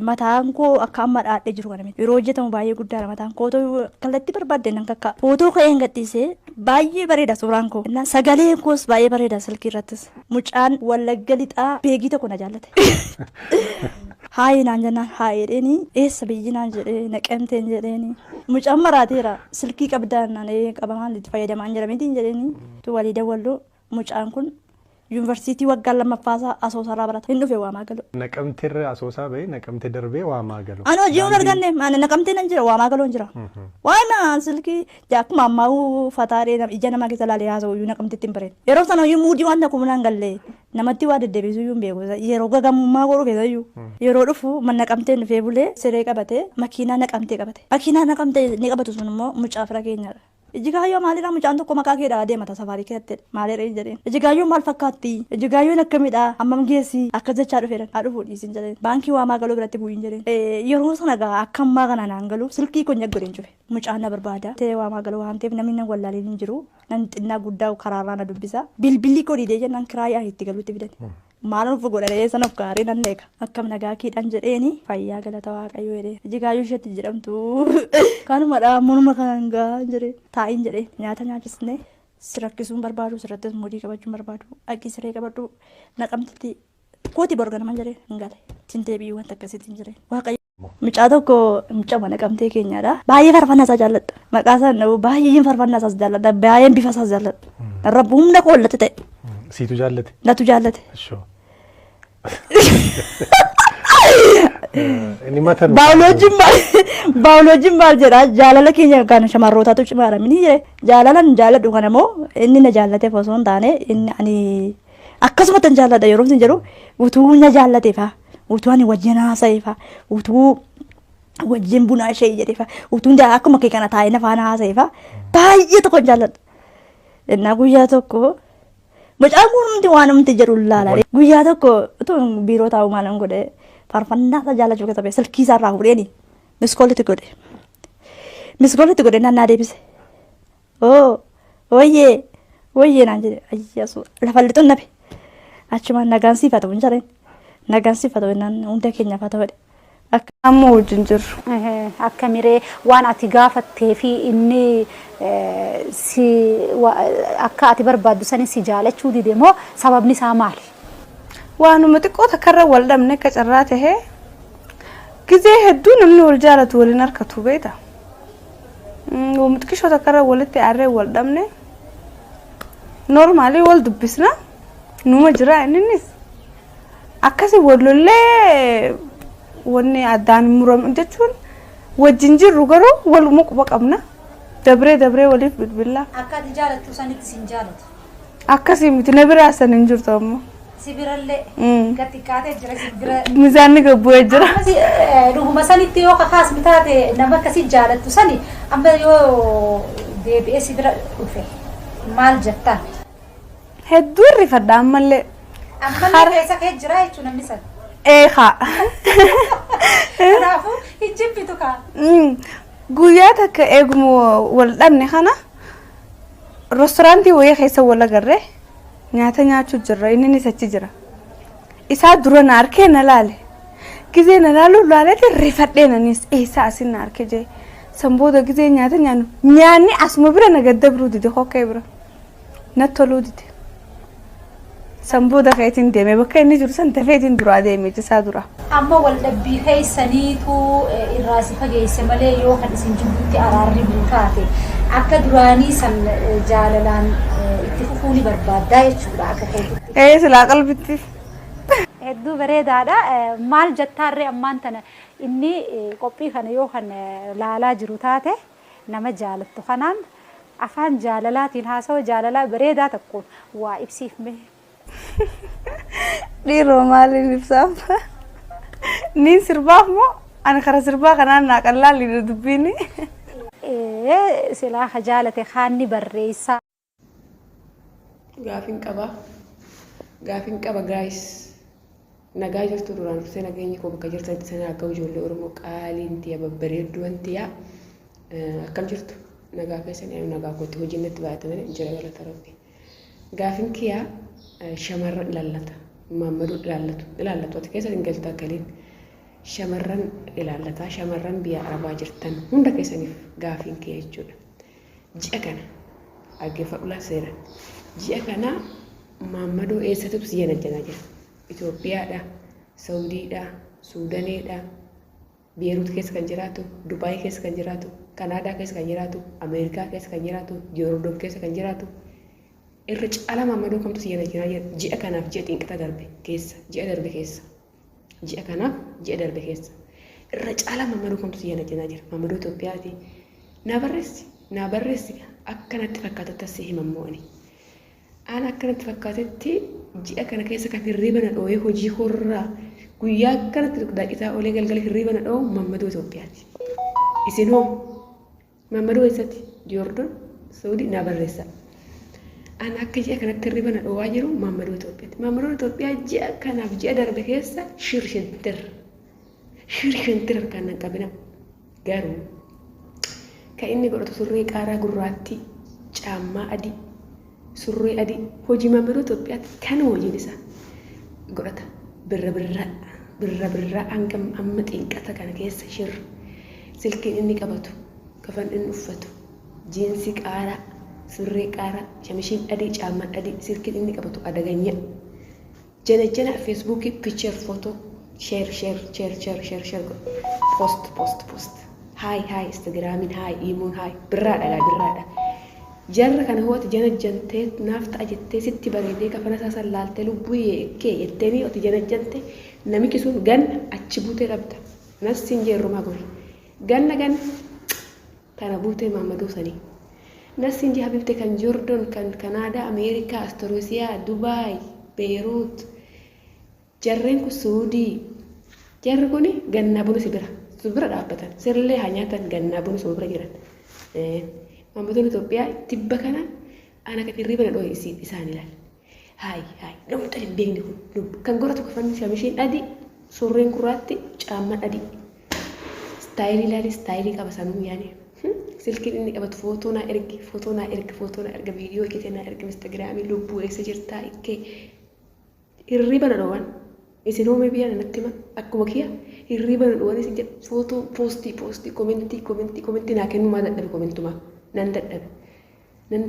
Mataan koo akka amma dhaadhee jiru kana miti. Yeroo hojjetamu baay'ee guddaadha mataan koo. Otoo kallattii barbaadde nan kakka'a. Footoo ka'een gadhiisee baay'ee bareeda suuraan koo. Innaan sagaleen koos baay'ee bareeda silkii irrattis. Mucaan Wallagga Lixaa Beegii tokko na jaallate. Haayi naan jennaan haayi jedheeni eessa biyyi naan jedhee Naqamteen jedheeni. Mucaan maraateera silkii qabdaa naan ee qaba maal itti fayyadamaan jira miti jedheeni. Tu walii dawwallu mucaan kun Yuunivarsiitii waggaa lammaffaa isaa Asoosaarraa barata. Hin dhufe Waamaa Galoo. Naqamterra Asoosaa ba'ee Naqamte darbee Waamaa Galoo. Ani hojii hin arganne. Ani Naqamtee nan jira Waamaa Galoon jira. Waa'ee silkii akkuma ammaa fataadhee ija namaa keessa ilaalee haasa'u iyyuu Naqamtetti hin bareen. Yeroo sana iyyuu muudii waan tokko naan galle namatti waa deddeebisuu iyyuu hin beeku. Yeroo gagamummaa godhu keessa iyyuu. Yeroo dhufu man Naqamteen dhufee bulee siree qabatee makiinaa Naqamtee qabate. Makiinaa Naqamtee inni qabatu sun immoo mucaa fira keenyaadha. Ijigaayyoo maalidha mucaan tokko maqaa kee dha'aa deema safaarii keessatti jedhe. Maalidha hin jedheen. Ijigaayyoon maal fakkaatti? Ijigaayyoon akkamidha? Hammam geessi? Akkas jechaa dhufeera. Haa dhufuu dhiisin jedheen. Baankii Waamaa Galoo biratti bu'iin jedheen. Yeroo sana gaa akka ammaa kana naan galu silkii koo godheen cufe. Mucaan na barbaada. Ta'ee Waamaa Galoo waan ta'eef namni na wallaaleen hin jiru. Namni xinnaa guddaa karaarraa na dubbisa. Bilbilli koo didee jennaan kiraayii ani itti galuutti fidan. Maal of godha ree sana of gaarii nan eega. Akkam nagaa kiidhaan jedheeni fayyaa galata Waaqayyoo jedhee. Ijigaayyuu isheetti jedhamtu kanumadha morma kanan gaa jedhee taa'iin jedhee nyaata nyaachisne si rakkisuun barbaadu sirrattis muudii qabachuun barbaadu dhaqii siree qabadhu Naqamtitti kooti bor ganama jedhee hin gale. Ittiin deebi'ii wanta akkasiitiin jedhee. Waaqayyo Mucaa tokko mucama Naqamtee keenyaadha. Baay'ee farfannaa isaa jaalladha. Maqaa isaa hin dhabu baay'een farfannaa isaas jaalladha. Baay'een bifa isaas jaalladha. Rabbi humna koo ollatti ta'e. Siitu jaallate? Natu jaallate. Ishoo. Inni mata nu. Baayoloojiin maal baayoloojiin maal jedha jaalala keenya kan shamarrootaatu cimaadha mini jedhe jaalalan jaalladhu kana immoo inni na jaallateef osoo hin taane inni ani akkasumatti hin jaalladha yeroo isin jedhu utuu na jaallateefaa utuu ani wajjin haasa'eefaa utuu wajjin bunaa ishee jedheefaa utuu akkuma kee kana taa'ee na faana haasa'eefaa baay'ee tokko hin jaalladha. Innaa guyyaa tokko mucaan kun hundi waan hundi jedhu laala. Guyyaa tokko utuu biiroo taa'u maalan godhe faarfannaa isaa jaallachuu keessa ba'e silkii isaa irraa fuudheeni miskoolitti godhe. Miskoolitti godhe naan naa deebise. Oo wayyee wayyee naan jedhe ayyasu lafa lixuun nafe. Achumaan nagaan siif haa ta'u hin jedheen. Nagaan siif haa ta'u jennaan hunda keenyaaf haa ta'u jedhe. Akka. Amma wajjin jirru. Akka miree waan ati gaafattee fi inni si akka ati barbaaddu sani si jaalachuu dide moo sababni isaa maali? Waanuma xiqqoo takkarra wal dhabne akka carraa tahee gizee hedduu namni wal jaalatu wal hin arkatu beekta. Waanuma xiqqishoo takkarra walitti aarree wal dhabne normally wal dubbisna numa jira inninis akkasi wal lollee wanni addaan muramu jechuun wajjin jirru garuu waluma quba qabna dabree dabree waliif bilbilla. Akka ati jaalattu sanitti sin jaalatu. Akkasii miti na biraa san hin jirtu ammoo. Si birallee gad xiqqaatee jira si bira. Mizaanni gad bu'ee jira. Ammas dhuguma sanitti yoo kakaasni taate nama akkasii jaalattu sani amma yoo deebi'ee si bira dhufe maal jettaan? Hedduu rifadha ammallee. Ammallee keessa kee jira jechuun namni san. Ee kaa. Kanaafuu hin jibbitu kaa. Guyyaa takka eeguma wal dhabne kana restooraantii wayii keessa wal agarre nyaata nyaachuu jirra inninis achi jira. Isaa dura na arkee na laale. Gizee na laalu laaleeti rifadhee nanis eessaa asin na arke jee. San booda gizee nyaata nyaannu nyaanni asuma bira na gad dabruu dide kokkee bira. Natti toluu dide. San booda ka'eetiin deeme bakka inni jiru san dafeetiin duraa deeme jisaa dura. Amma wal dhabbii keessaniitu irraa si fageesse malee yoo kan isin jidduutti araarri bu'u taate akka duraanii san jaalalaan itti fufuu ni barbaaddaa jechuudha akka keetitti. Ee silaa qalbitti. Hedduu bareedaadha. Maal jettaarree ammaan tana inni qophii kana yoo kan laalaa jiru taate nama jaalattu kanaan afaan jaalalaatiin haasawa jaalalaa bareedaa tokkoon waa ibsiif mee. Dhiiroo maaliin ibsaaf? Niin sirbaaf moo? Ani kara sirbaa kanaan naa qallaalliidha dubbiini. Ee silaa ka jaalate kaan ni barreessaa. Gaafin qaba. Gaafin qaba guys. Nagaa jirtu duraan dursee nageenyi koo bakka jirtanitti isin haa ga'u ijoollee Oromoo qaaliin tiya babbareedduwan tiya. Akkam jirtu nagaa keessan ani nagaa kootti hojiin natti baay'ate malee jira galata rabbi. Gaafin kiyaa shamarran ilaallata. Maammaduu ilaallatu. Ilaallatu ati keessa hin galta akkaliin. Shamarran ilaallataa shamarran biyya Arabaa jirtan hunda keessaniif gaafiin kiyya jechuudha. Ji'a kana dhaggeeffadhu seera. Ji'a kana Maammadoo eessattu si janajjanaa jira? Itoophiyaadha, Saudiidha, Suudaneedha, Beeruut keessa kan jiraatu, Dubaay keessa kan jiraatu, Kanaadaa keessa kan jiraatu, Ameerikaa keessa kan jiraatu, Joordon keessa kan jiraatu. Irra caalaa Maammadoo kamtu si janajjanaa jira? Ji'a kanaaf ji'a xinqata darbe keessa, ji'a darbe keessa. Ji'a kanaaf ji'a darbe keessa. Irra caalaa Maammadoo kamtu si janajjanaa jira? Maammadoo Itoophiyaati. Naa barreessi, naa barreessi akkanatti fakkaatatti as himammoo ani. Aan akkanatti fakkaatetti ji'a kana keessa kan hirriiba na dhooyee hojii korraa guyyaa akkanatti daqisaa olee galgala hirriiba na dhoo'u Maammadoo Itoophiyaati. Isin hoo Maammadoo eessatti? Joordon, Saudii naa barreessa. An akka ji'a kanatti hirriiba na dhoowaa jiru Maammadoo Itoophiyaati. Maammadoon Itoophiyaa ji'a kanaaf ji'a darbe keessa shirshintir. Shirshintir harkaan nan qabina. Garuu kan inni godhatu surree qaaraa gurraattii, caammaa adii, surree adii hojii Maammadoo Itoophiyaatti kanuma hojiin isaa godhata. Birra birraa birra birraa hanga amma xinqata kana keessa shir silkiin inni qabatu kafan inni uffatu jiinsii qaaraa surree qaaraa shamishiin adii caammaan adii silkiin inni qabatu adaganya jana jana feesbuukii picture photo share share share share share share godhu post post post hi hi instagiraamiin hi iimoon hi birraadha gaa birraadha. Jarra kana hooti jana jantee naaf ta'a jettee sitti bareedee kafana isaa san laaltee lubbuu kee jetteeni oti jana jante namichi sun ganna achi buutee dhabda. Nas siin jeerrumaa gori. Ganna ganna kana buutee Maammadoo sanii. Nas siin jee habibte kan Jordon, kan Kanaadaa, Ameerikaa, Astoruusiyaa, Dubaay, Beeruut. Jarreen kun Suudii. Jarri kuni gannaa buna si bira. Si bira dhaabbatan. Sirlee haa nyaatan gannaa buna si bira jiran. Maammadoon Itoophiyaa tibba kana ana kan hirriiba na dhooye isaan ilaal. Haay haay namni hin beekne kun kan godhatu kafanni shamishiin adii surreen gurraatti caammaan adii. Istaayilii ilaali istaayilii qaba sanuu yaani. Silkiin inni qabatu footoo naa ergi footoo naa ergi footoo naa erga viidiyoo hojjetee naa erga instagiraamii lubbuu eessa jirtaa ikkee hirriiba na dhoowan. Isin hoomee biyya natti hima akkuma kiyya hirriiba na dhoowan isin jedhu footoo poostii poostii komentii komentii komentii naa kennuu maa dadhabe komentumaa nan dadhabe nan dadhabe.